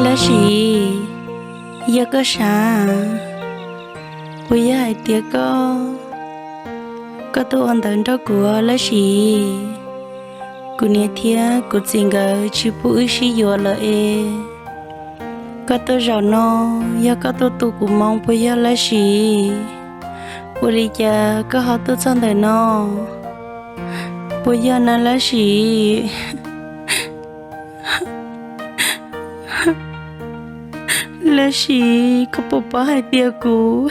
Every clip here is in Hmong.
Lab Sis, yog koj sav, puas yog hais tias koj, koj tuaj ua ntawv nrog kuv Lab Sis? Kuv niam thiab kuv txiv nkawd tsis pub wb sib yuav lawm es koj tuaj zaum no, yog koj tuaj tu kuv moo puas yog Lab Sis? Ua li cas koj ho tuaj txog ntawm no? Puas yog na Lab Sis? Lab Sis, koj puas paub hais tias kuv...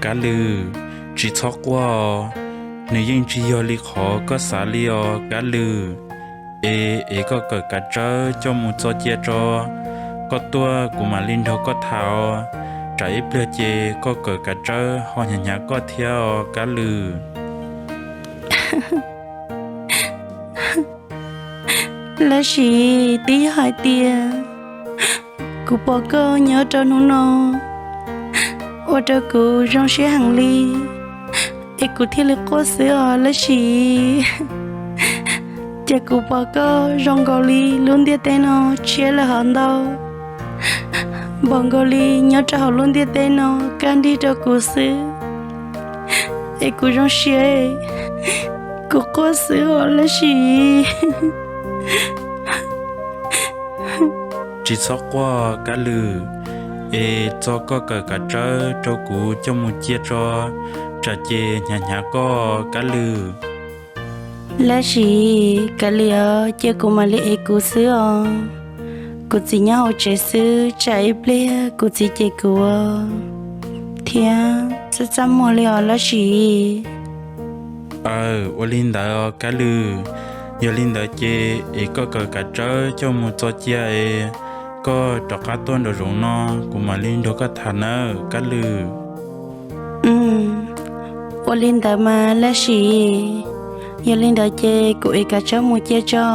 Kab Lws, tsis txhob quaj, nws yeej tsis yog li qhov koj xav li os Kab Lws. Es, es koj kawm kav tsawb coj mus txo cia tso, koj tuaj kuv mam li nrog koj tham os. Tsam ib pliag ces koj kawm kav tsawb ho hnyav hnyav koj thiab os Kab Lws. Lab Sis, twb yog hais tias kuv pom koj nyob rau hnub no ua rau kuv zoo siab heev li, es kuv thiaj li quaj xwb os Lab Sis. Ces kuv pom koj zoo nkaus li lub ntiaj teb no tshiab lawm hov ntau, npaum nkaus li nyob rau hauv lub ntiaj teb no kaj nrig rau kuv xwb, es kuv zoo siab, kuv quaj xwb os Lab Sis. Tsis txhob quaj Kab Lws, es txo koj kawm kav tsawb rau kuv coj mus cia tso, tsam ces hnyav hnyav koj Kab Lws. Lab Sis, kav liam, cia kuv mam li ev kuv xwb os. Kuv txiv nyob hauv tsev xwb, tsam ib pliag kuv txiv cem kuv thiab txaj txaj muag li os Lab Sis. Aw, ua li ntawd os Kab Lws. Yog li ntawd ces es koj kawm kav tsawb coj mus txo cia es koj rov qab tuaj nraum zoov no, kuv mam li nrog koj tham nawb Kab Lws. Ua li ntawd mas Lab Sis, yog li ntawd ces kuv ev kav tsawb mus cia tso.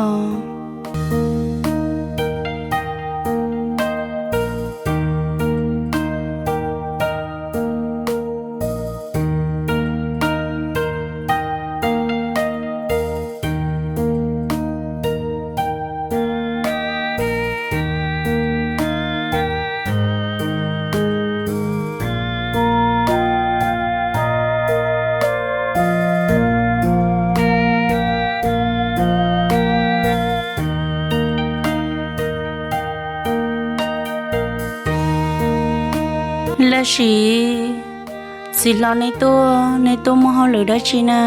Lab Sis, txiv hlob neb tuaj, neb tuaj muaj hauj lwm dab tsi na?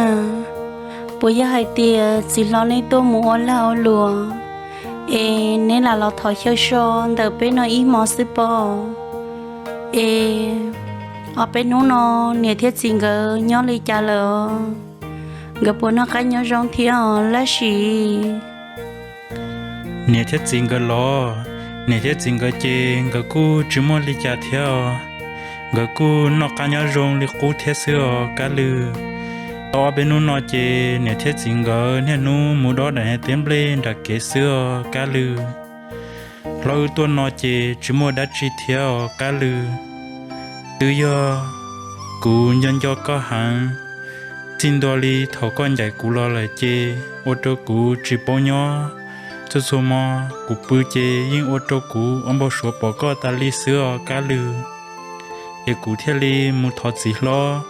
Puas yog hais tias txiv hlob neb tuaj mus ua lag ua luam, es neb lam los thov xyaw so ntawm peb no ib hmo xwb pob? Es ob peb hnub no niam thiab txiv nkawd nyob li cas lawm os? Nkawd puas noj qab nyob zoo thiab os Lab Sis? Niam thiab txiv nkawd los, niam thiab txiv nkawd ces nkawd kuj tsis muaj li cas thiab os. Nkawd kuj noj qab nyob zoo li qub thiab xwb os Kab Lws. Tau ob peb hnub no ces niam thiab txiv nkawd niaj hnub mus dob daim teb nplej nram kev xwb os Kab Lws. Hlob wb tuaj no ces tsis muaj dab tsi thiab os Kab Lws. Twb yog kuv nco nco koj heev, txij ntua li thaum koj ncaim kuv los lawm ces ua rau kuv tsis paub nyob. Txhua txhua hmo kuv pw ces yeej ua rau kuv ua npau suav pom koj tas li xwb os Kab Lws. Es kuv thiaj li mus thov txiv hlob,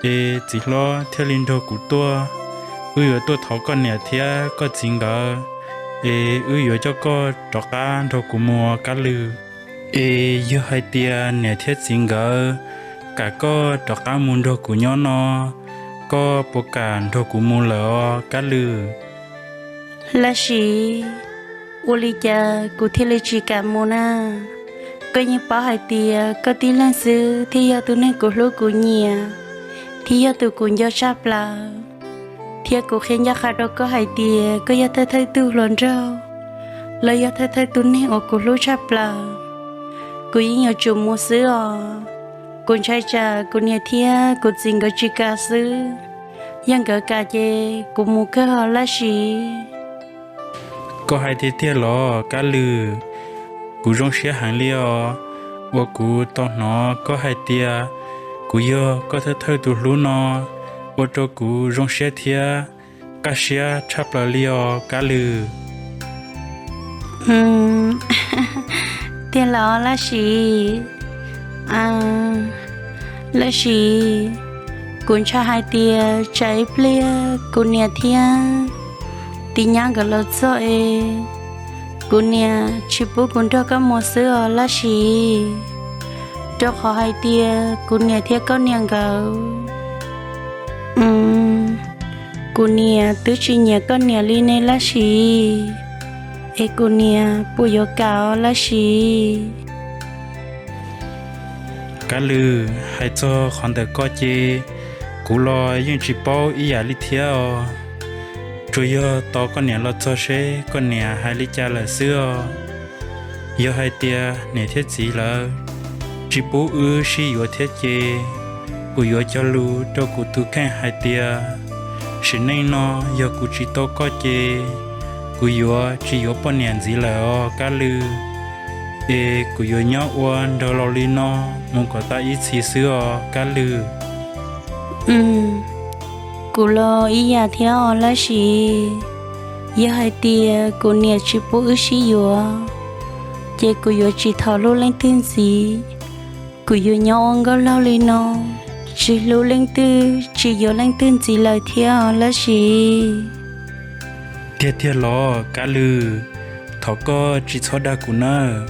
es txiv hlob thiaj li nrog kuv tuaj. Wb yuav tuaj thov koj niam thiab koj txiv nkawd, es wb yuav coj koj rov qab nrog kuv mus os Kab Lws. Es yog hais tias niam thiab txiv nkawd kam koj rov qab mus nrog kuv nyob no, koj puas kam nrog kuv mus lawm os Kab Lws? Lab Sis, ua li cas kuv thiaj li tsis kam mus na? Koj yeej paub hais tias koj tib leeg xwb thiaj yog tus neeg kuv hlub kuv nyiam, thiab yog tus kuv nco tshaj plaws, thiab kuv qhia ncaj qha rau koj hais tias koj yog thawj thawj tug hluas nraug, los yog thawj thawj tus neeg uas kuv hlub tshaj plaws. Kuv yeej yuav tsum mus xwb os. Kuv ntshai tsam kuv niam thiab kuv txiv nkawd tsis kam xwb, yog nkawd kam ces kuv mus kawg os Lab Sis. Koj hais tiag tiag los Kab Lwm? Kuv zoo siab heev li os, uas kuv tau hnov koj hais tias kuv yog koj thawj thawj tus hlub no, ua rau kuv zoo siab thiab kaj siab tshaj plaws li os Kab Lwm. Tiag los Laj Siv? Laj Siv, kuv ntshai hais tias tsam ib pliag kuv niam thiab tiv nyab nkawd los txog es kuv niam tsis pub kuv nrog koj mus xwb os Laj Siv, rau qhov hais tias kuv niam thiab koj niam nkawd, kuv niam twb tsis nyiam koj niam li ne Laj Siv, es kuv niam puas yuav kam os Laj Siv? Kab Lwm, hais txog qhov ntawm koj ces kuv los yeej tsis paub ib yam li thiab os. Tsuas yog tos koj niam los txog seb koj niam hais li cas lawm xwb os. Yog hais tias niam thiab txiv lawv tsis pub wb sib yuav thiab ces kuv yuav cog lus rau kuv tus kheej hais tias sim neej no yog kuv tsis tau koj ces kuv yuav tsis yuav poj niam ntxiv lawm os Kab Lwm, es kuv yuav nyob ua nraug laus li no mus kom tag ib txhis xwb os Kab Lwm. Kuv los ib yam thiab os Laj Siv, yog hais tias kuv niam tsis pub wb sib yuav ces kuv yuav tsis thov hlub leej twg ntxiv, kuv yuav nyob ua nkauj laug li no, tsis hlub leej twg tsis yuav leej twg ntxiv lawm thiab os Laj Siv. Tiag tiag los Kab Lwm? Thov koj tsis txhob dag kuv nawb,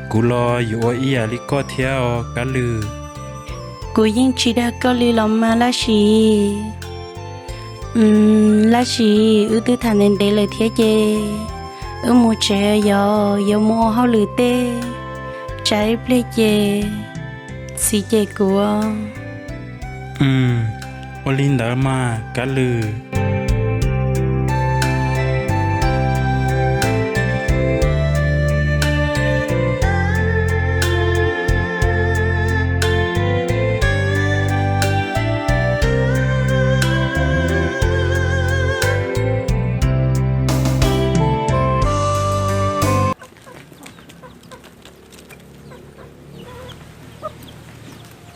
kuv los yuav ua ib yam li koj thiab os Kab Lwm. Kuv yeej tsis dag koj li los mas Laj Siv. Laj Siv, wb twb tham ntev ntev lawm thiab ces wb mus tsev, yog yuav mus ua hauj lwm teb, tsam ib pliag ces txiv cem kuv. Ua li ntawd mas Kab Lwm.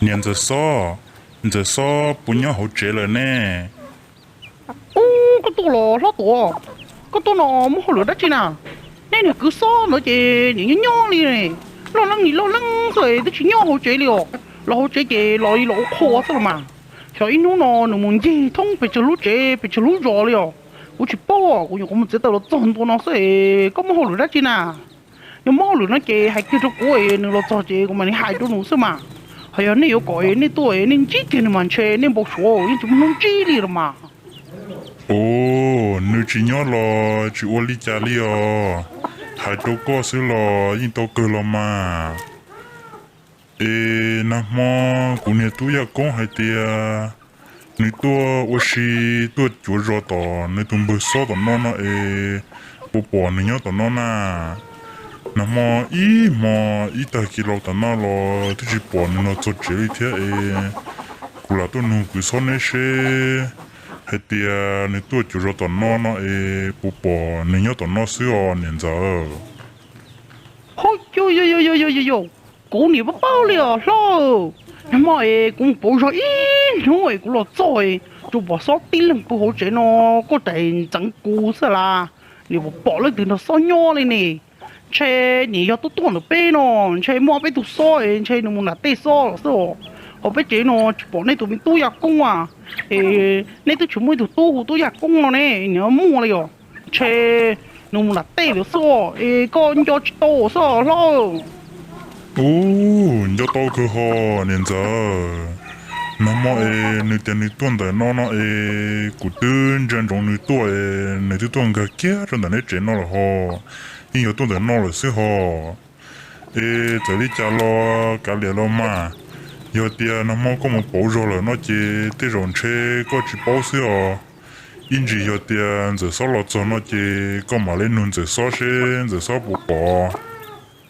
Niam Ntxawm Xob, Ntxawm Xob puas nyob hauv tsev lawm ne? Ub, koj tuaj los hlob Tuam, koj tuaj no muaj hauj lwm dab tsi na? Nej niag kwv Xob ntawd ces nim nyob nyob li, loj leeb nim loj leeb xwb twb tsis nyob hauv tsev li os. Los hauv tsev ces los los ua qhua xwb los mas. Xyov ib hnub no nws mus ncig thoob pes tsawg lub tsev pes tsawg lub zos li os. Kuv tsis paub, kuv nyuam qhuav mus txiav taws los txog ntua no xwb es koj muaj hauj lwm dab tsi na? Yog muaj hauj lwm no ces hais kiag rau kuv es nws los txog ces kuv mam li hais rau nws xwb mas. Ho yog nej yuav kom nej tuaj nej ntsib kiag nws mas ntshe nej npau suav yeej tsis muaj hnub ntsib li los mas. Ub, nws tsis nyob los tsis ua li cas li os. Hais rau koj xwb los yeej tau kawg los mas. Es nag hmo kuv niag tub Yaj Koob hais tias nws tuaj ua si, tuaj cuav zos tom nws tus npawg Xob tom no no es puas pom nws nyob tom no na? Nag hmo ib hmo ib tag kis laus tom no los twb tsis pom nws los txog tsev li thiab es kuv lam tuaj nug kwv Xob neb seb hais tias nws tuaj cuav zos tom no no es puas pom nws nyob tom no xwb os niam ntxawm. Ho, yog yog yog yog yog yog, kuv niam paub paub li os hlob. Nag hmo es kuv mus pauv zog ib hnub es kuv los txog es tsuas pom Xob tib leeg pw hauv tsev no, koj rais ntxeev kuv xwb las. Niam puas pom leej twg nrog Xob nyob li ne? Ntshe niam yog tuaj tuaj ntawm peb no, ntshe muaj peb tug Xob es ntshe nws mus nram tej Xob los xwb os. Hauv peb tsev no tsis pom nej tus me tub Yaj Koob a, es nej twb tsis muaj ib tug tub hu tub Yaj Koob no ne, niam muaj li os. Ntshe nws mus nram tej lawm xwb os, es koj nco tsis tau xwb os hlob. Ub, nco tau kawg ho niam ntxawm. Nag hmo es nws tias nws tuaj ntawm no no es kuv twb ntsia ntsoov nws tuaj es nws twb tuaj nkag kiag rau ntawm neb tsev no lawm ho. Yeej yog tuaj ntawm no lawm xwb ho. Es txawm li cas los kav liam los mas, yog tias nag hmo koj mus pauv zog lawm no ces tej zaum ntshe koj tsis paub xwb os. Ib ntsis yog tias Ntxawm Xob los txog no ces koj mam li nug Ntxawm Xob seb Ntxawm Xob puas pom.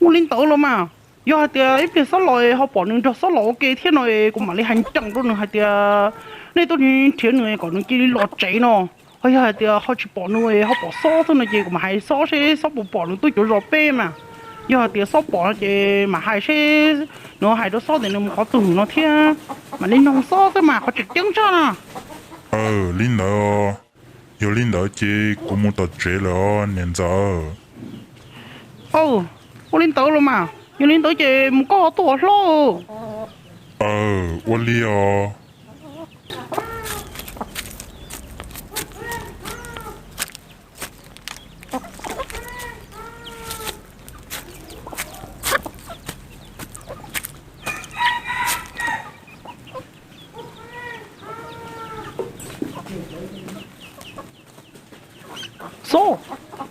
Ua li ntawd los mas, yog hais tias ib pliag Xob los ho pom nws nrog Xob los ua ke thiab no es kuv mam li hais ncees rau nws hais tias nej tuaj nrhiav nws kom nws cia li los tsev no. Ho yog hais tias ho tsis pom nws ho pom Xob xwb no ces kuv mam hais Xob seb Xob puas pom nws tuaj cuav zos peb mas. Yog hais tias Xob pom no ces mam hais seb nws hais rau Xob tias nws mus qhov twg no thiab, mam li noog Xob xwb mas qhov tseem ceeb tshaj no. Aw, li ntawd, yog li ntawd ces kuv mus tom tsev lawm os niam ntxawm. Aw, ua li ntawd los mas, yog li ntawd ces mus koj ho tuaj hlob. Aw, ua li os. Xob,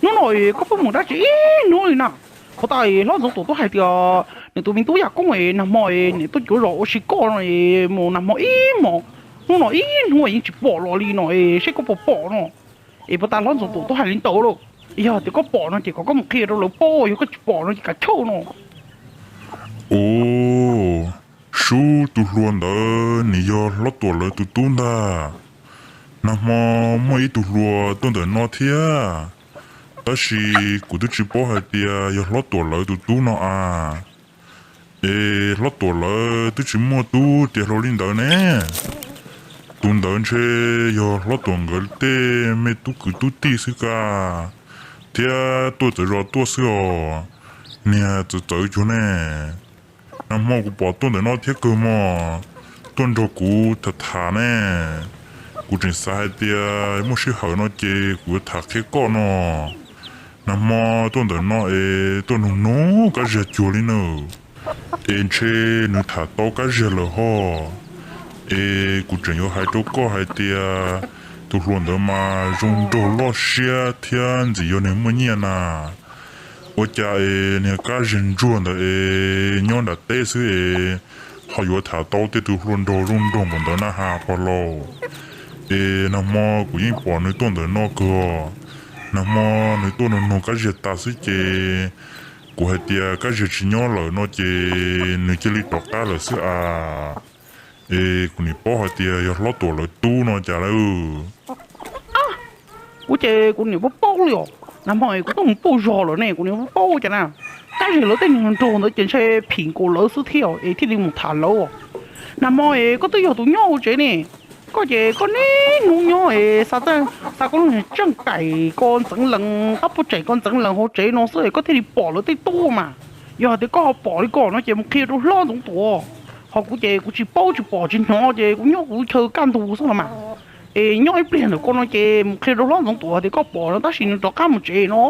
hnub no koj pheej mus dab tsi ib hnub li na? Puag ta hlob Ntxoov Tuam twb hais tias nws tus me tub yaj koob nag hmo nws tuaj cuav zos ua si koj no, mus nag hmo ib hmos, hnub no ib hnub yeej tsis pom los li no, seb koj puas pom no. Es puag ta hlob Ntxoov Tuam twb hais li ntawd lauj. Yog tias koj pom no ces kom koj mus qhia rau lawv paub, yog koj tsis pom no ces kav chawj no. Ua, Sub, tus hluas ntawd nws yog hlob Tuam lawv tus tub ntag. Nag hmo muaj ib tug hluas tuaj ntawm no thiab, tab sis kuv twb tsis paub hais tias yog hlob Tuam lawv tus tub no as. Es hlob Tuam lawv twb tsis muaj tub tiav hluas li ntawd ne. Tus ntawd ntshe yog hlob Tuam nkawd tej me tub kwv tub tij xwb ka, thiab tuaj txawv zos tuaj xwb os. Niag txawv txawv cuag ne. Nag hmo kuv pom tuaj ntawm no thiab kawg mog, tuaj nrog kuv tham tham ne. Kuv tseem xav hais tias muaj sij hawm no ces kuv yuav tham qhia koj no. Nag hmo tuaj ntawm no es tuaj nug nug kab zag cuag li na. Es ntshe nws tham tau kab zag lawm ho. Es kuv tseem yuav hais rau koj hais tias tus hluas ntawd mas zoo nraug loj siab thiab ntxim yog niag muaj nyiaj na. Ua cas es niag kab zag ntsuag ntawd es nyob nram teb xwb es ho yuav tham tau tej tus hluas nraug zoo nraug npaum ntawd na has pog laus? Es nag hmo kuv yeej pom nws tuaj ntawm no kawg. Nag hmo nws tuaj nug nug kab zag tas xwb ces kuv hais tias kab zag tsis nyob lawm no ces nws cia li rov qab lawm xwb as. Es kuv nim paub hais tias yog hlob Tuam lawv tub no cas lawm. Kuv ces kuv nim paub paub li os, nag hmo kuv twb mus pauj zog lawm ne kuv nim paub paub cas na. Kab zag lawv tej niag nraug ntawd ces ntshe phim nkaus lawv xwb thiab es thiaj li mus tham lawv. Nag hmo es koj twb yog tus nyob hauv tsev ne, koj ces koj niaj hnub nyob es xa koj lub niag tseej kaim ko ntxeev lees, qab puab tsaim ko ntxeev lees hauv tsev no xwb es koj thiaj li pom lawv tej tub mas. Yog hais tias koj ho pom li ko no ces mus qhia rau hlob Ntxoov Tuam. Ho kuv ces kuv tsis paub tsis pom tsis hnov ces kuv nyob kuv chaw kaj ntug xwb no mas. Es nyob ib pliag ntawm ko no ces mus qhia rau hlob Ntxoov Tuam tias koj pom no tab sis nws rov qab mus tsev no.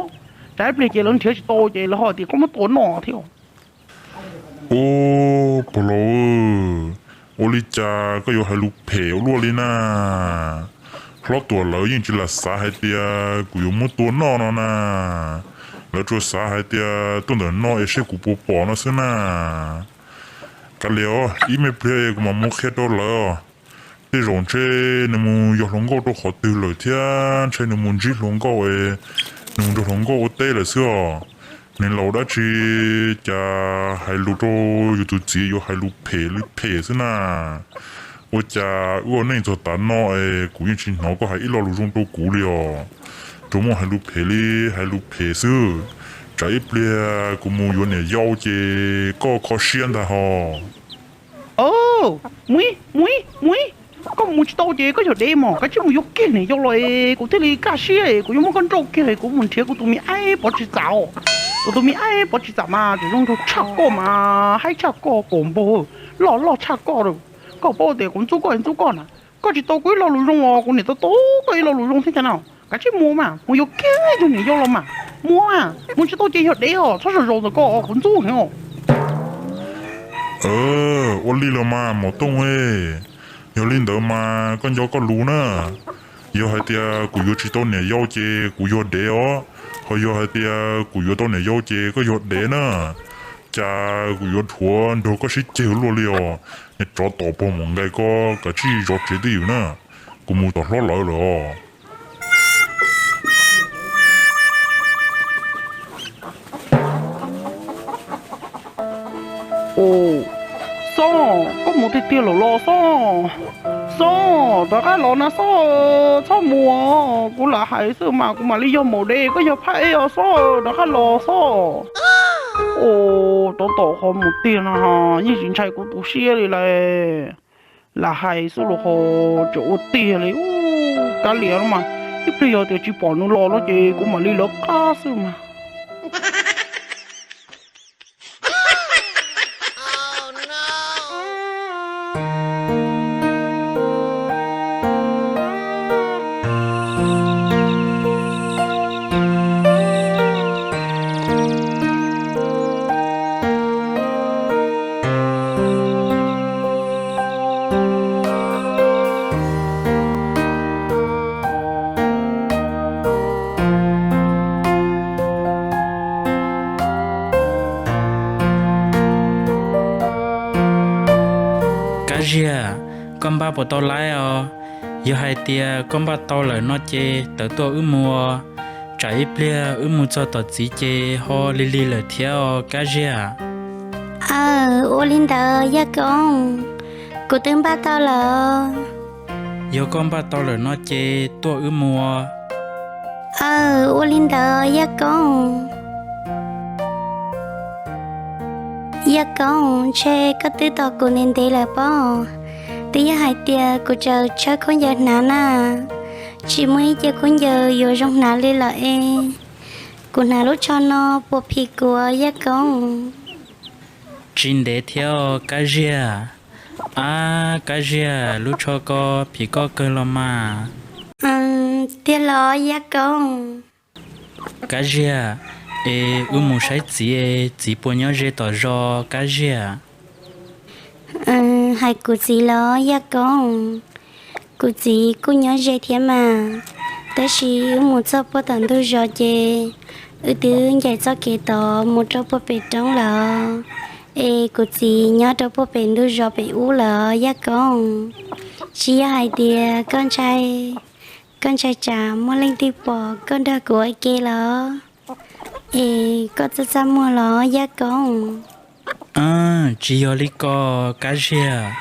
Tsam ib pliag ces lawv nrhiav tsis tau ces lawv ho tias koj muab tua noj thiab. Ub, pog laus, ua li cas koj yuav hais lus phem ua luaj li na? Hlob Tuam lawv yeej tsis lam xav hais tias kuv yuav muab tua noj no na. Lawv tsuas xav hais tias tuaj ntawm no es seb kuv puas pom no xwb na. Kav liam os, ib me pliag kuv mam mus qhia rau lawv os. Tej zaum ntshe nws mus yos hluas nkauj rau qhov twg lawm thiab, ntshe nws mus ntsib hluas nkauj es nws mus nrog hluas nkauj ua teb lawm xwb os. Niag laus dab tsi cas hais lus rau yus tus txiv yuav hais lus phem li phem xwb na. Ua cas wb ua neej txog tav no es kuv yeej tsis hnov koj hais ib lo lus zoo rau kuv li os. Tsuas muaj hais lus phem li hais lus phem xwb. Tsam ib pliag kuv mus yuav niam yau ces koj kho siab ntag hos. Mus ib, mus ib, mus ib. Koj mus tsis tau ces koj yog dev mog, kav tsij mus yuav kiag niam yau los es kuv thiaj li kaj siab es kuv yuav muab koj nrauj kiag es kuv mus nrhiav kuv tus me aib pov tsis txam os. Kuv tus me aib pov tsis txam mas tseem zoo nraug tshaj koj mas haib tshaj koj, kaum npaug loj loj tshaj koj. Koj paub tias kuv ntxub koj ntxub koj na. Koj tsis tau kuv ib lo lus zoo os, kuv niam tau tau koj ib lo lus zoo thiab cas na. Kav tsij mus mas, mus yuav kiag yog niam yau los mas. Mus mas, mus tsis tau ces yog dev os, txhob zaum zaum ntawm ko os, kuv ntxub heev os. Ua li los mas maum tooj e, yog li ntawd mas koj nco koj lus na. Yog hais tias kuv yuav tsis tau niam yau ces kuv yog dev os, ho yog hais tias kuv yuav tau niam yau ces koj yog dev na. Cas kuv yuav dhuav nrog koj sib ceg luaj li os. Niag tsov tom pog maum nqaim ko, kav tsij zov tsev twj ywm na, kuv mus tom hlob lawv lawm os. Ub, Xob, koj mus tiag tiag lawm los Xob? Xoob, rov qab los na Xoob, txhob mus, kuv lam hais xwb mas kuv mam li yog maum dev, koj yog phab ej os Xoob, rov qab los Xoob. Ua, tab tom qhov mus tiag no yeej tsis ntshai kuv tus siab li las. Lam hais xwb los ho tseem ua tiag li. Kav liam no mas, ib pliag yog tias tsis pom nws los no ces kuv mam li lawv qab xwb mas. Kab Ziag, koj npaj puas tau laib os? Yog hais tias koj npaj tau lawm no ces tawm tuaj wb mus os. Tsam ib pliag wb mus txog tom txiv ces ho lig lig lawm thiab os Kab Ziag. Aw, ua li ntawd Yaj Koob, kuv twb npaj tau lawm. Yog koj npaj tau lawm no ces tuaj wb mus. Aw, ua li ntawd Yaj Koob. Yaj Koob, ntshe koj twb tos kuv ntev ntev lawm pob. Twb yog hais tias kuv tseem tshawb khaub ncaws hnav na, tsis muaj ib ce khaub ncaws yuav zoo hnav li lawm es. Kuv hnav lub tsho no puas phim kuv Yaj Koob? Tsis ntev thiab Kab Ziag. Ab Kab Ziag, lub tsho ko phim koj kawg los mas. Tiag los Yaj Koob? Kab Ziag, es wb mus saib txiv, txiv puas nyob ze tom zos Kab Ziag? Hais kuv txiv los Yaj Koob, kuv txiv kuj nyob ze thiab mas, tab sis wb mus txog puag tom ntug zos ces wb twb ncaim txoj kev tod mus rau puag pem roob lawm, es kuv txiv nyob rau puag pem ntug zos pem ub lawm Yaj Koob. Tsis yog hais tias koj ntshai, koj ntshai tsam muaj leej twg pom koj nrog kuv ua ke los? Es koj txaj txaj muag los Yaj Koob? Tsis yog li ko Kab Ziag,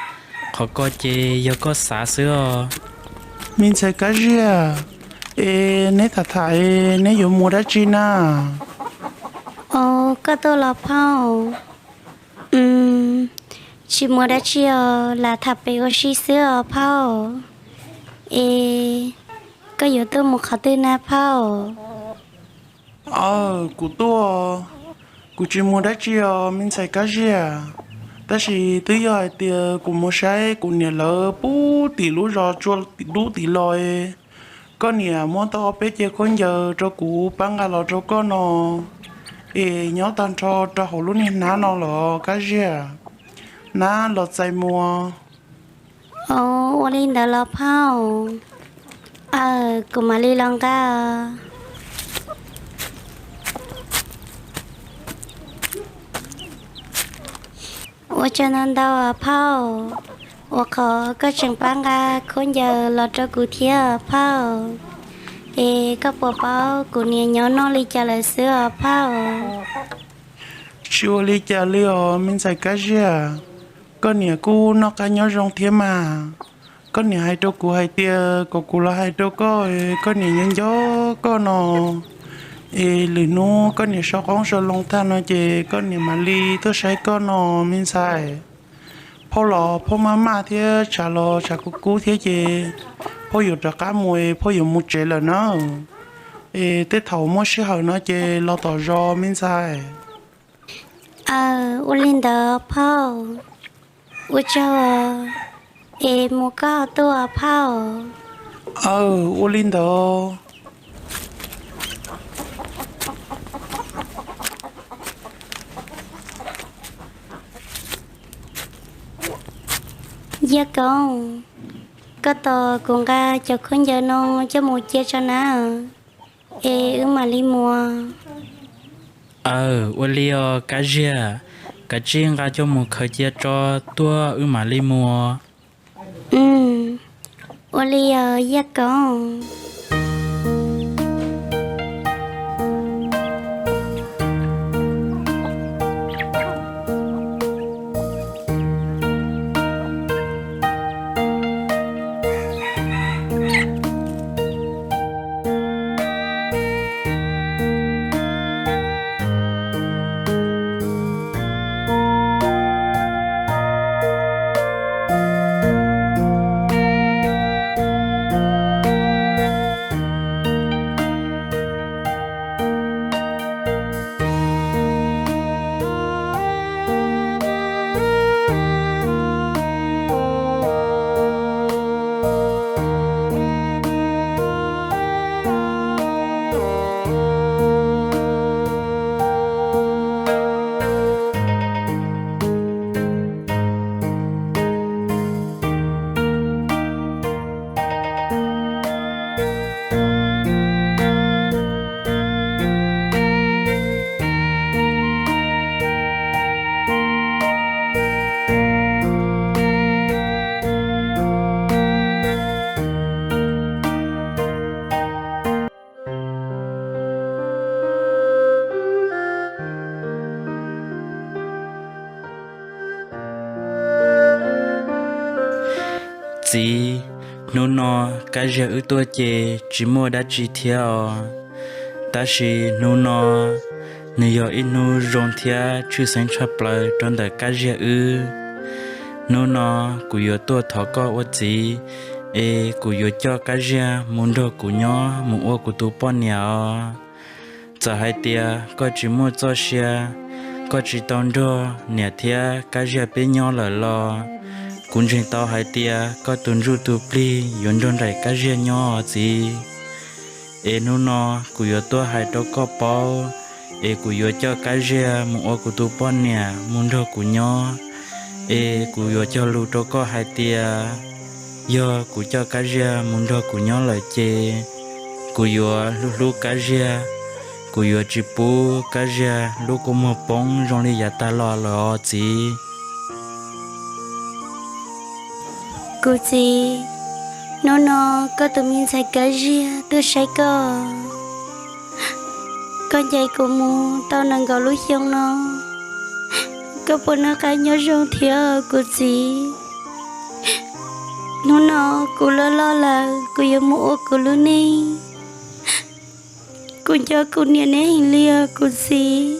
qhov ko ces yog koj xav xwb os. Me ntxhais Kab Ziag, es neb tham tham es neb yuav mus dab tsi na? Os, koj tuaj los phauj? Tsis mus dab tsi os, lam tham pem ua si xwb os phauj. Es koj yuav tuaj mus qhov twg na phauj? Aw, kuv tuaj, kuv tsis mus dab tsi os me ntxhais Kab Ziag, tab sis twb yog hais tias kuv mus saib kuv niam lawv puag tim lub zos tsua dub tim los. Koj niam muab tau ob peb ce khaub ncaws rau kuv pab nqa los rau koj no, es nyob tag nrho rau hauv lub niag hnab no los Kab Ziag, nab los txais muag. Os, ua li ntawd los phauj? Aw, kuv mam li los nqa. Ua tsaug ntau ntau phauj, uas qhov koj tseem pab nqa khaub ncaws los rau kuv thiab phauj. Es koj puas paub kuv niam nyob noj li cas lawm xwb os phauj? Tsis ua li cas li os me ntxhais Kab Ziag, koj niam kuj noj qab nyob zoo thiab mas. Koj niam hais rau kuv hais tias kom kuv los hais rau koj, koj niam nyob nco koj no, es lwm hnub koj niam so qoob so loo tag no ces koj niam mam li tuaj saib koj no me ntxhais. Phauj los phauj maj maj thiab, tshav los tshav kub kub thiab ces phauj yuav rov qab mus, phauj yuav mus tsev lawm na. Es tej thaum muaj sij hawm no ces los tom zos me ntxhais. Aw, ua li ntawd phauj, ua tsaug, es mus koj tuaj phauj. Aw, ua li ntawd. Yaj Koob, koj tos kuv nqa cov khaub ncaws no coj mus cia tso na, es wb mam li mus. Aw, ua li os Kab Ziag, kav tsij nqa coj mus khaws cia tso tuaj wb mam li mus. Ua li os Yaj Koob. Txiv, hnub no Kab Ziag wb tuaj ces tsis muaj dab tsi thiab os. Tab sis hnub no nws yog ib hnub zoo thiab tshwj xeeb tshaj plaws rau ntawm Kab Ziag wb. Hnub no kuv yuav tuaj thov koj ua txiv, es kuv yuav coj Kab Ziag mus nrog kuv nyob mus ua kuv tus poj niam os. Txawm hais tias koj tsis muaj txoj sia, koj tsis tau nrog niam thiab Kab Ziag peb nyob lawm los, kuv ntseeg tau hais tias koj tus ntsuj tus plig yuav nrog nraim Kab Ziag nyob os txiv. Es hnub no kuv yuav tuaj hais rau koj paub, es kuv yuav coj Kab Ziag mus ua kuv tus poj niam mus nrog kuv nyob. Es kuv yuav cog lus rau koj hais tias, yog kuv coj Kab Ziag mus nrog kuv nyob lawm ces, kuv yuav hlub hlub Kab Ziag, kuv yuav tsis pub Kab Ziag lub kua muag poob zoo li yav tas los lawm os txiv. Kuv txiv, hnub no koj tus me ntxhais Kab Ziag tuaj saib koj. Koj ncaim kuv mus tau nees nkaum lub xyoo no, koj puas noj qab nyob zoo thiab kuv txiv? Hnub no kuv loj loj lawm, kuv yuav mus ua kuv lub neej. Kuv nco kuv niam neb heev li os kuv txiv.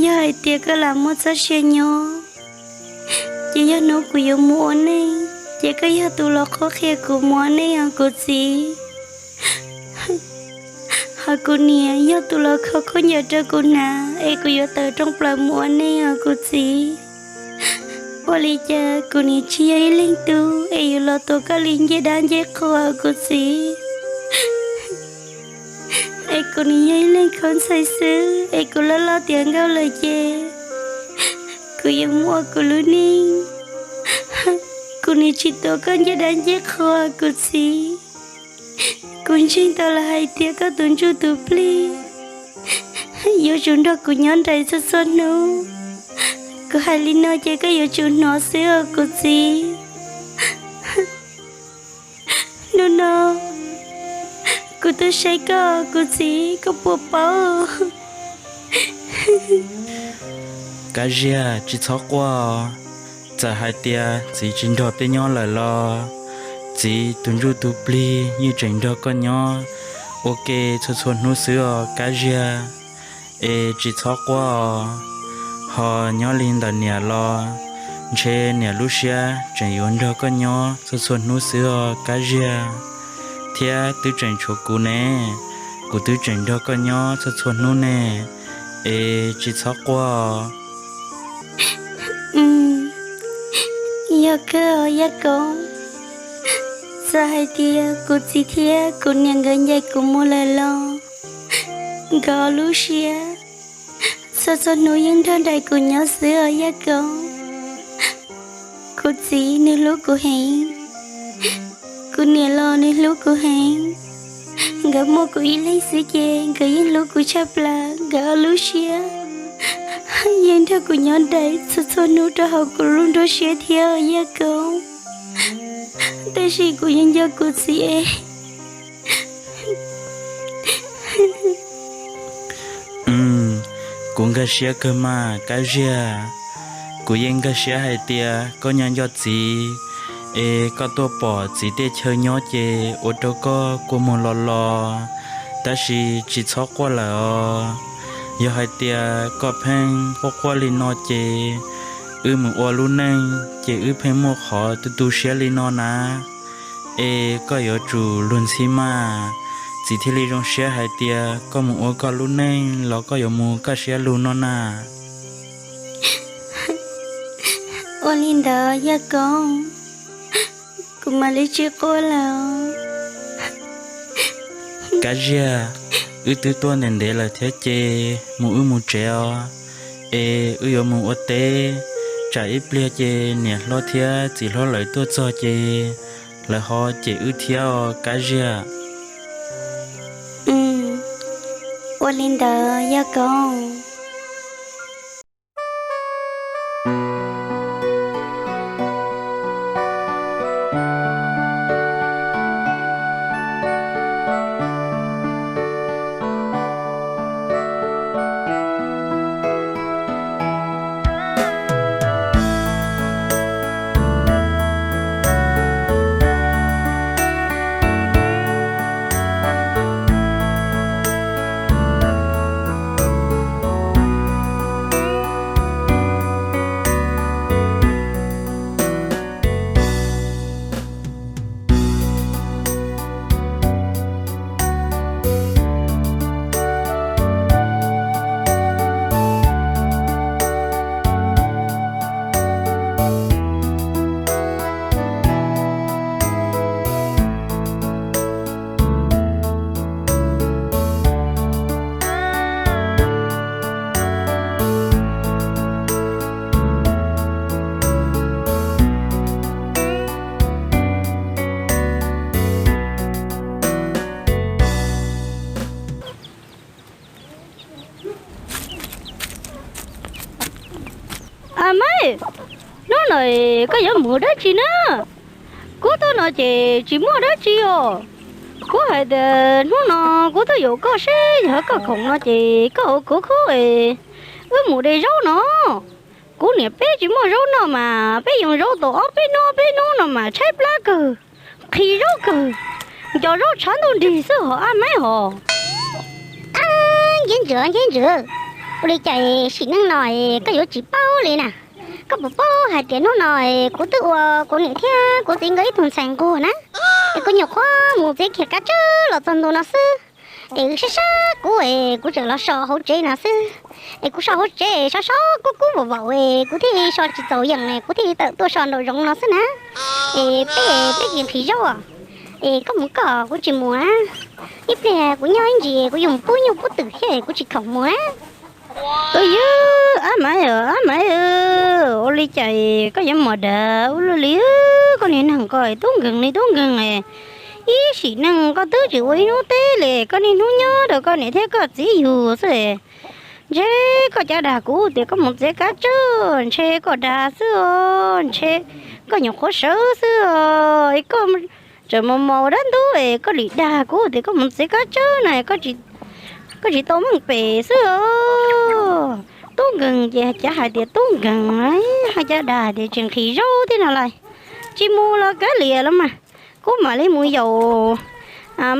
Yog hais tias koj lam muaj txoj sia nyob, ces yog hnub kuv yuav mus ua neej, ces koj yog tus los qhuab qhia kuv mus ua neej os kuv txiv. Hos kuv niam yog tus los kho khaub ncaws rau kuv hnav es kuv yuav tawm rooj plaws mus ua neej os kuv txiv. Ua li cas kuv niam tsis yog ib leeg tub es yuav los tuav koj li ncej dab ncej qhua kuv txiv? Es kuv niam yog ib leeg khaub ntxhais xwb es kuv loj loj tiav nkauj lawm ces kuv yuav mus ua kuv lub neej. Kuv niam tsis tuav koj ncej dab ncej qhua kuv txiv. Kuv ntseeg tau lawm hais tias koj tus ntsuj tus plig yuav tsum nrog kuv nyob nraim txhua txhua hnub. Kuv hais li no ces koj yuav tsum hnov xwb os kuv txiv. Hnub no kuv tuaj saib koj kuv txiv, koj puas paub? Kab Ziag, tsis txhob quaj. Txawm hais tias txiv tsis nrog peb nyob lawm los, txiv tus ntsuj tus plig yeej tseem nrog koj nyob ua ke txhua txhua hnub xwb os Kab Ziag. Es tsis txhob quaj os. Ho nyob li ntawm niam los, ntshe niam lub siab tseem yuav nrog koj nyob txhua txhua hnub xwb os Kab Ziag. Thiab twb tseem tshuav kuv ne, kuv twb tseem nrog koj nyob txhua txhua hnub ne. Es tsis txhob quaj os. Yog kawg os Yaj Koob. Txawm hais tias kuv txiv thiab kuv niam nkawd ncaim kuv mus lawm los, nkawd lub siab txhua txhua hnub yeej nrog nraim kuv nyob xwb os Yaj Koob. Kuv txiv nws hlub kuv heev, kuv niam los nws hlub kuv heev. Nkawd muaj kuv ib leeg xwb ces nkawd yeej hlub kuv tshaj plaws, nkawd ob lub siab yeej nrog kuv nyob nraim txhua txhua hnub rau hauv kuv lub nruab siab thiab Yaj Koob. Tab sis kuv yeej nco kuv txiv es Kuv nkag siab kawg mas Kab Ziag. Kuv yeej nkag siab hais tias koj nyob nco txiv, es koj tuaj pom txiv tej chaw nyob ces ua rau koj kua muag los los. Tab sis tsis txhob quaj lawm os. Yog hais tias koj pheej quaj quaj li no ces wb mus ua lub neej ces wb pheej muaj qhov tu tu siab li no na. Es koj yuav tsum luag ntxhi mas, txiv thiaj li zoo siab hais tias koj mus ua koj lub neej los koj yuav mus kaj siab lug no na. Ua li ntawd Yaj Koob, kuv mam li tsis quaj lawm. Kab Ziag, wb twb tuaj ntev ntev lawm thiab ces mus wb mus tsev os. Es wb yuav mus ua teb, tsam ib pliag ces niam hlob thiab txiv hlob lawv tuaj txog ces lawv ho cem wb thiab os Kab Ziag. Ua li ntawd Yaj Koob. A Maiv, hnub no koj yuav mus dab tsi na? Kuv tuaj no ces tsis muaj dab tsi os. Kuv hais tias hnub no kuv tuaj yaum koj seb yog koj khoom no ces koj ua kuv khub es wb mus de zaub no. Kuv niam peb tsis muaj zaub noj mas peb yoo zaub tau ob peb hnub peb hnub no mas tshaib plab kawg, nqhis zaub kawg, nco zaub tshav ntuj nrig xwb hos A Maiv hos. Ab, Nkieb Ntsws, Nkieb Ntsws, ua li cas sim neej no koj yuav tsis paub li na? Koj puas paub hais tias hnub no kuv twb ua kuv niam thiab kuv txiv nkawd ib tug ntxhais nquag na, es kuv nyuam qhuav mus txiav kiag kab tsawb los txog ntua no xwb, es sab sab kuv es kuv tseem los so hauv tsev no xwb. Es kuv so hauv tsev sab sab kub kub vaum vaum es kuv thiaj so tsis txaus yeem es kuv thiaj li tawm tuaj so nraum zoov no xwb na. Es peb, peb tsis nqhis zaub, es koj mus koj kuv tsis mus na. Ib pliag kuv nyob ib ntsis kuv yuav mus pub nyuj pub twm thiab kuv tsis khoom mus na. Tus yawg, Ab Maiv, Ab Maiv, ua li cas koj yuav mos dag ua luaj li? Koj niag neeg ko tub nkeeg li tub nkeeg, ib sim neej koj twb tsis ua ib hnub teb li, koj niaj hnub nyob rau koj niam thiab koj txiv yug xwb. Ntshe koj cov dag kuv tias koj mus txiav kab tsawb, ntshe koj dag xwb os, ntshe koj nyuam qhuav sawv xwb os, koj tseem mus mos dab ntub es koj lim dag kuv tias koj mus txiav kab tsawb na, koj tsis tau meej pem xwb os. Tub nkeeg ces cav hais tias tub nkeeg, hais cav dag tias tsis nqhis zaub thiab no lais. Tsis mus los kav liam los mas, kuv mam li mus yaum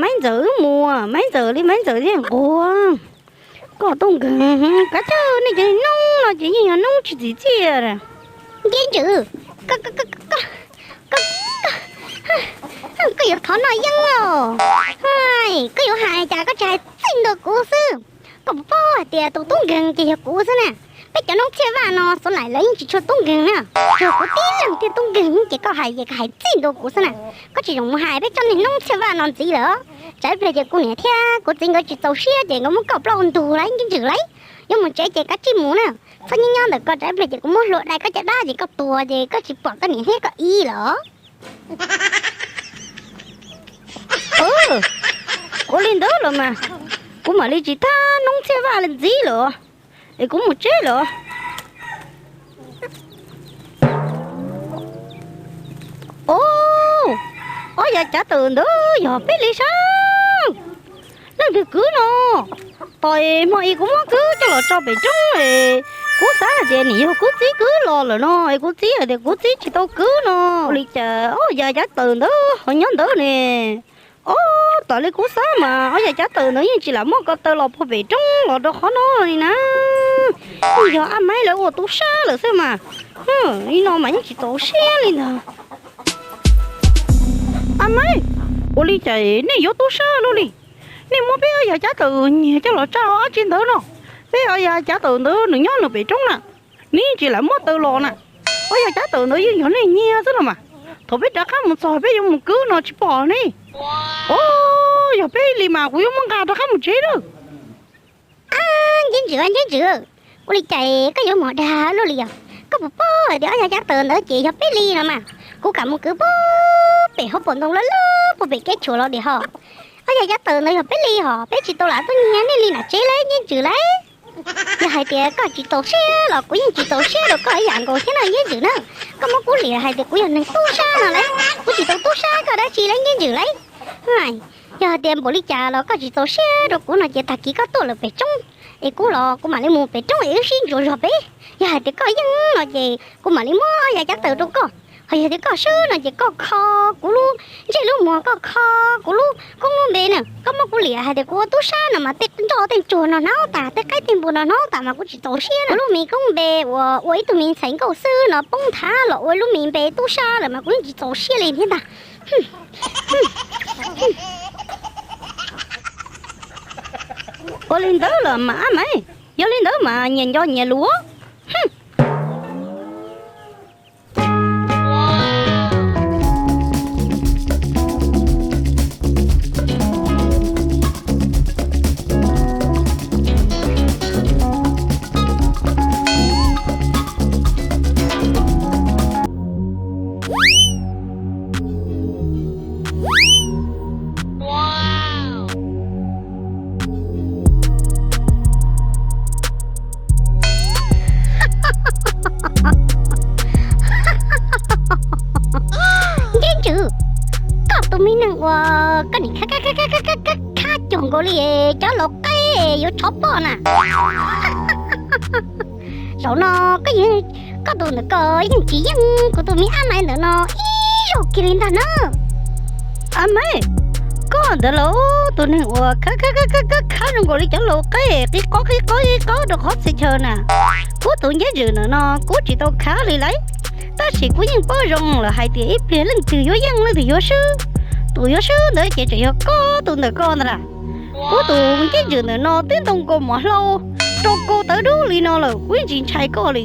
Maiv Ntxawm wb mus, Maiv Ntxawm li Maiv Ntxawm thiaj nquag. Koj tub nkeeg, kav tsawj nej cov noob no ces yeej yog noob tsis txim txiaj. Nkieb Ntsws, koj yuav thov noj yeeb los? Koj yuav hais cas koj tsis hais txij ntua kuv xwb? Koj puas paub hais tias tus tub nkeeg ces yog kuv xwb na. Peb cov noob txhiaj vaj no xuv laim lawv yeej tsis tshua tub nkeeg na. Tsuas kuv tib leeg thiaj tub nkeeg ces koj hais ces koj hais txij ntua kuv xwb na. Koj tsis zoo mus hais peb tsob niag noob txhiaj vaj no ntxiv lawm. Tsam ib pliag ces kuv niam thiab kuv txiv nkawd tsis txaus siab ces nkawd muab koj plaub ntug lauj Nkieb Ntsws lauj. Yuav mus tsev ces kav tsij mus na. Txhob nyob nyob ntawm ko tsam ib pliag ces kuv muab hlua dai koj caj dab ces koj tuag ces koj tsis pom koj niam thiab koj txiv lawm. Ua li ntawd los mas, kuv mam li tsis thab noob txhiaj vaj li ntxiv lawm, es kuv mus tsev lawm. Ob, ob yav cav tawm ntawd yog peb li sab. Leej twg kwv no? Tos hmo ib kuv muab kwv coj los tso pem roob es kuv xav hais tias nim yog kuv txiv kwv los lawm no es kuv txiv hais tias kuv txiv tsis tau kwv no. Ua li cas ob yav cav tawm ntawd ho nyob ntawd ne? Ob, tas li kuv xav mas ob yav cav tawm ntawd yeej tsis lam muab ko taw los puag pem roob los rau qhov no li na. Yeej yog Ab Maiv lawv ua tub sab lawm xwb mas. Li no mas yeej tsis txaus siab li ntag. Ab Maiv, ua li cas nej yuav tub sab luaj li? Nej muab peb ob yav cav tawm nyiag coj los tso ob tsi ntawd no. Peb ob yav cav tawm ntawd nws nyob nws pem roob na, nws yeej tsis lam muab taw los na. Ob yav cav tawm ntawd yeej yog nej nyiag xwb los mas. Thaum peb rov qab mus txog peb yuav mus kwv no tsis pom ne. Ob, yog peb li mas kuv yuav muab nqa rov qab mus tsev lawm. Nkieb Ntsws, Nkieb Ntsws, ua li cas koj yuav mus dag luaj li os? Koj puas paub hais tias ob yav cav tawm ntawd ces yog peb li no mas, kuv kam mus kwv puag pem hauv paus ntoo lawm lawm puag pem kev tshuam los diam ho. Ob yav cav tawm ntawd yog peb li hos peb tsis tau lam tuaj nyiag nej li nam tsev lauj Nkieb Ntsws lauj. Yog hais tias koj tsis txaus siab los kuv yeej tsis txaus siab rau koj ib yam nkaus thiab na Nkieb Ntsws na. Koj muab kuv liam hais tias kuv yog neeg tub sab no lauj, kuv tsis tau tub sab koj dab tsi lauj Nkieb Ntsws lauj. Yog hais tias npaum li cas los koj tsis txaus siab rau kuv no ces tag kis koj tuaj lawm pem roob, es kuv los kuv mam li mus pem roob es wb sib ntsuas zog peb. Yog hais tias koj yeej no ces kuv mam li muab yav cav tawm rau koj. Ho yog tias koj swb no ces koj kho kuv lub ntsej lub muag, koj kho kuv lub koob lub npe na. Koj muab kuv liam hais tias kuv ua tub sab no mas tej nroj tej ntsuag no hnov tas, tej qaib tej npua no hnov tas mas kuv tsis txaus siab na. Kuv lub me koob npe uas ua ib tug me ntxhais nkauj xwb no poob nthav los ua lub me npe tub sab lawm mas kuv yeej tsis txaus siab li thiab ntag. Ua li ntawd los mas Ab Maiv, yog li ntawd mas nyias nco nyias lus. koj nim khab khab khab cuag nkaus li cov laus qaib yuav tshov poj na. Zaum no koj yeej, koj tus ntawm ko yeej tsis yeej kuv tus me ab nais ntawm no ib zaug kiag li ntag na. Ab Maiv, koj ntawd los tus neeg uas khab khab khab zoo nkaus li cov laus qaib qi qob qi qob qi qob rau qhov txhia chaw na. Kuv tus nceeb ntswm ntawm no kuv tsis tau khav li lauj, tab sis kuv yeej paub zoo lawm hais tias ib pliag leej twg yuav yeej leej twg yuav swb. Tus yuav swb ntawd ces tseem yog koj tus ntawm ko ntag lauj. Kuv tus nceeb ntswm ntawm no twb ntoo nkaus mov hlau rau kau tawv dub li no lawm kuv yeej tsis ntshai koj li.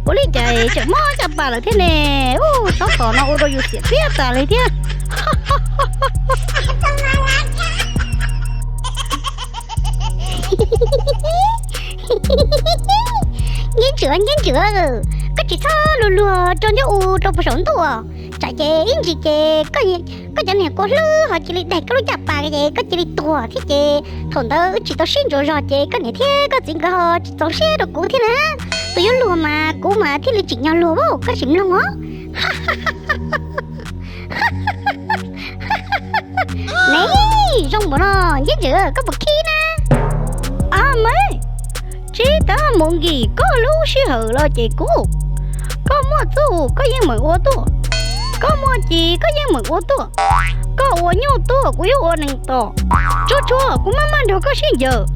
Ua li cas tseem mob caj pas lawm thiab ne? Ub, tsob qos no ua rau yus xiam tiab tas li thiab. Nceeb ntswm, nceeb ntswm, koj tsis txhob luag luag rau ncauj u rau puag saum ntuj. Tsam ces ib ntsis ces koj cov niag kua hlwb ho cia li daig koj lub caj pas ces koj cia li tuag thiab ces thaum ntawd wb tsis tau sib ntsuas zog ces koj niam thiab koj txiv nkawd ho tsis txaus siab rau kuv thiab na. Tus yuav luag mas kuv mas thiaj li tsim nyog luag, koj sim mloog os. Ne, zoo npaum no, nceeb ntswm, koj puas khib na? Ab Maiv, tsis tas mus nkim koj lub sij hawm los ces kuv, koj muaj txuj koj yeej meem ua tuaj, koj muaj ci koj yeej meem ua tuaj, koj ua nyuj tuaj kuv yuav ua nees tos, tsuag tsuag kuv maj maj nrog koj sib ncaws.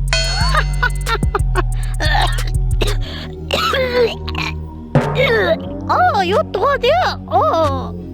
Os, yuav tuag thiab os.